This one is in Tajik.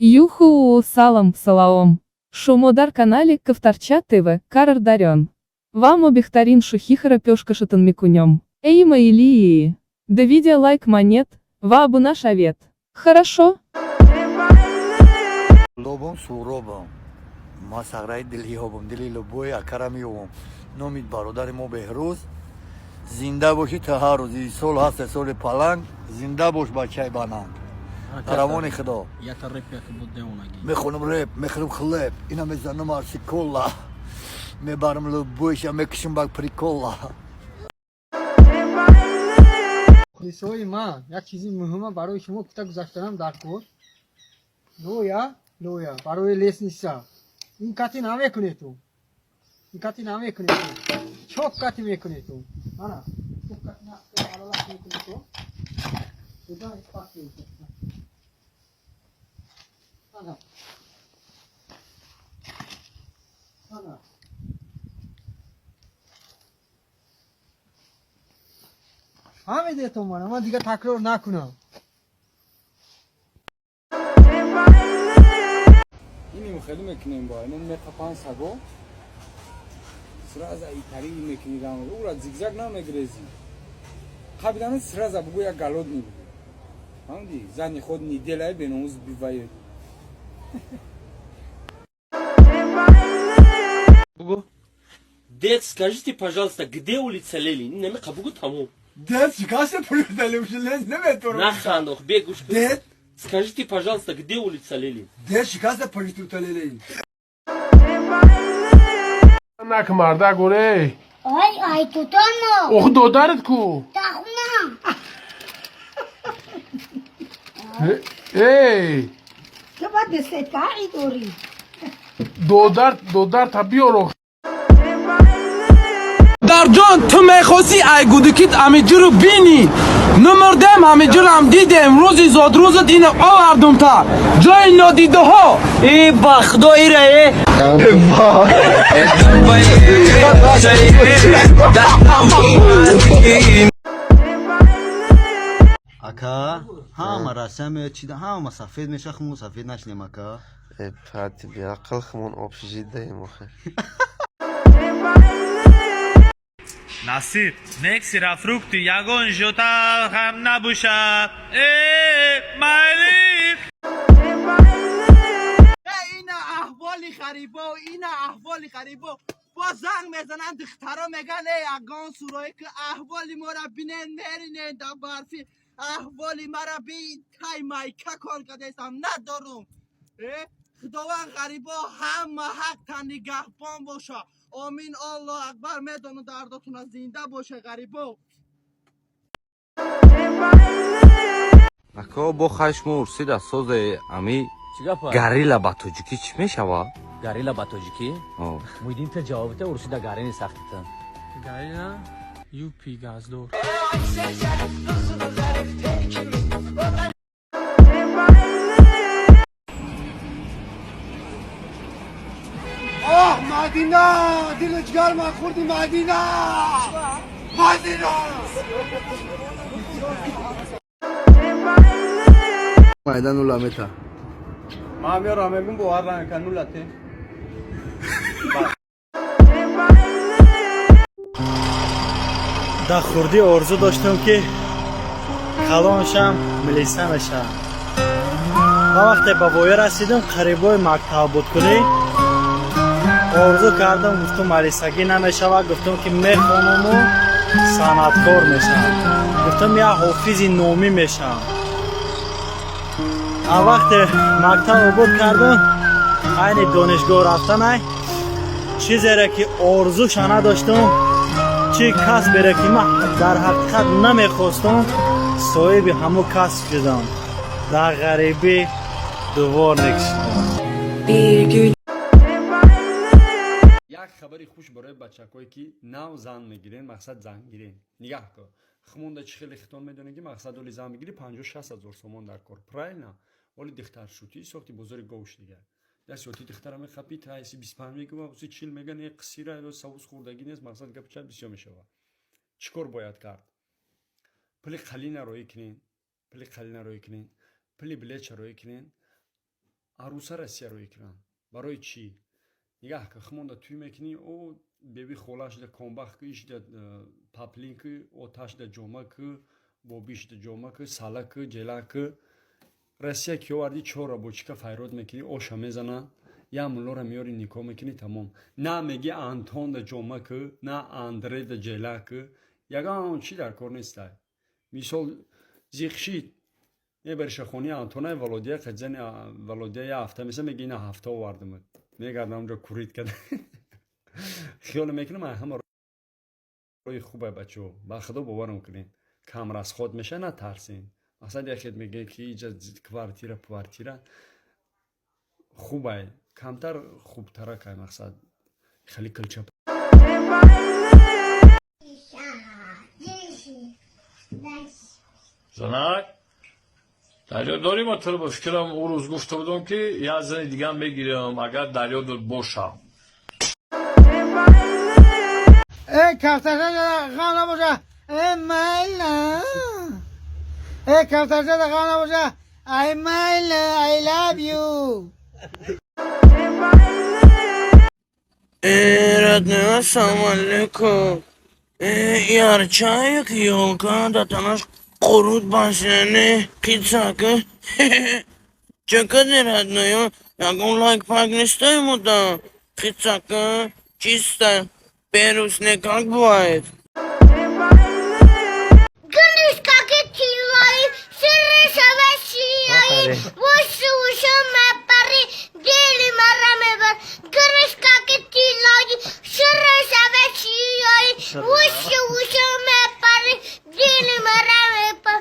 Юху, салам, салаом. Шумо дар канали Кафтарча ТВ, Карар Дарен. Вам обихтарин шухихара пешкашатан микунем. Эйма или Да видео лайк монет, ва абуна шавет. Хорошо? Лобом суробам, ма сағраи дилиёбам, дили лубои акара меёбам. Номи бародари мо Беҳрӯз. Зинда бошӣ та ҳар рӯз. И сол ҳаст, соли паланг. Зинда бош, бачаи бананг, равони худо. Якта реп як буд девонаги. Мехонам реп, мехӯрам хлеб, ина мезанам арси кола, мебарам лубоиша, мекушам ба прикола. Мухлисои ман, як чизи муҳима барои шумо гуфта гузаштанам дар кор. Лоя, лоя барои лестница. Ин кати намекунету, ин кати намекунету, чоп кати мекунету. Ана чоп кати аралаш мекунету. Куда испак мекунету. Ана, ана, фаҳмидетон мана, ман дигар такрор накунам. Иним хеле мекунем, бо инон меқапан саго, сразу итари мекунӣ, ура зигзаг намегрезӣ. Қабилано сразу бугӯ, як голодный бугӯ, фаҳмидӣ? Зани худ неделай беномус бивает. Бугу. Дед, скажите, пожалуйста, где улица Ленин? Неми бугу тамом. Дед, шикаста пулю лез наметорам. Наханд, ох, бегуш. Дед, Скажите, пожалуйста, где улица Ленин? Дед, шикаста пулю лез. Нак марда горе. Ай, ай, тутано. Ох, додарат ку. Тахуна. Эй, Ты ба десеткаи дори. Додар, додар та биёр. Дарҷон, ту мехосӣ ай гудукит амиҷуру бинӣ, нумурдем, ҳамиҷурам дидем. Рӯзи зодрӯзат ина овардум та ҷои нодидаҳо. И ба худо ира э. Ака, ҳама Россия меояд, чида ҳама сафед меша, хумон сафед нашинем, ака. Э, пати беақл, хумон общежит даем охир. Насиб нексира фрукти ягон жота ҳам набошад, э майли. Ина аҳволи ғарибо, ина аҳволи ғарибо. Бо занг мезананд духтаро, меган: «Эй, ягон сурое ки аҳволи моро бинен, меринен дар барфи. Аҳволи мара бин, тай майка кор кардастам, надорум». Э, худованд ғарибо ҳама ҳақта нигаҳбон боша. Омин, Аллоҳ акбар. Медону дардотуна. Зинда боша ғарибо. Ако, бо хашму урсида созе ами. Чӣ гапа? Горилла ба тоҷикӣ чӣ мешавад? Горилла ба тоҷикӣ? О. Муҳиддин, та ҷавобита, урсида гарини сахтита. Гарина юпи газдор. Оҳ, Мадина, дилу ҷигар ман хӯрди, Мадина, Мадина. Майда нула мета. Ман меорам, мегум, бовар намекан, нулате. Дар хурдӣ орзу доштам, ки калон шам, милиса мешавам. Ва вақте ба воя расидам, қарибои мактаббудкунӣ, орзу кардам, гуфтум, малисагӣ намешавад. Гуфтум, ки мехонуму санъаткор мешавам. Гуфтум, як ҳофизи номӣ мешавам. А вақте мактаб обод кардам, айни донишгоҳ рафтанай, чизере ки орзуша надоштам, чӣ касбере ки ман дар ҳақиқат намехостам, соҳиби ҳамун касб шудам. Дар ғарибӣ дворник шудам. Як хабари хуш барои бачакое, ки нав зан мегирен, мақсад зан гирен. Нигаҳ кун, хумонда чӣ хеле хитон медонем, ки мақсад оли зан мегири, 50-60 ҳазор сомон дар кор, правильно? Оли дихтаршутӣ сохти бозори говш дигар дасти дихтара мехапӣ, тайси 25 мегӯва, уси 40 меган, е қисира ё савус хӯрдагӣ нест. Мақсад гапи ча бисёр мешавад. Чӣ кор бояд кард? Пули қалина роӣ кунен, пули қалина роӣ кунен, пули билетша роӣ кунен. Арӯса Россия рӯй кунанд. Барои чӣ? Нигаҳ ка, хумонда тӯй мекунӣ, о беби холашда комбах ки, ишда паплин ки, оташда ҷома ки, бобишда ҷома ки, сала ки, ҷела ки. Россия ки овардӣ, чор рабочика файрод мекунӣ, оша мезананд, як муллора меёри, никоҳ мекунӣ, тамом. На меги Антонда ҷома ки, на Андреда ҷела ки, ягон чӣ дар кор нестай. Мисол, зиқ шид, мебариша хонаи Антонай, Володя қаҷани Володя як ҳафта меса, меги ина ҳафта овардамад. Мегардам онҷо курит карда. Хиёл мекунам ҳама роҳи хубай, бачаҳо. Ба худо боварам кунед. Кам расход меша, натарсен. Масалан, яхет мегӯяд ки иҷа квартира, квартира хубай, камтар хубтаракай, мақсад хеле килча. Занак, дарё дорӣ? Ма туро ба фикрам ӯ рӯз гуфта будам, ки як зани дигам мегирам, агар дарё бошам. Эй, кафтарча, ғам набоша. Эй, майла. Эй, кафтарча, ғам набоша. Ай, майла, I love you. Эй, родной, ассалому алейкум. Эй, ярчаек, ёлка, датанаш қурут башане, пиццака. Чё кади, родной, ягон лайк пак нестай муда? Пиццака, чисто, перус не как бывает. Гӯнишкаки тиллоӣ, сирри шава шиёӣ, вушу вушу мепарӣ, дили мара мебар. Гӯнишкаки тиллоӣ, сирри шава шиёӣ, вушу вушу мепарӣ, дили мара мебар.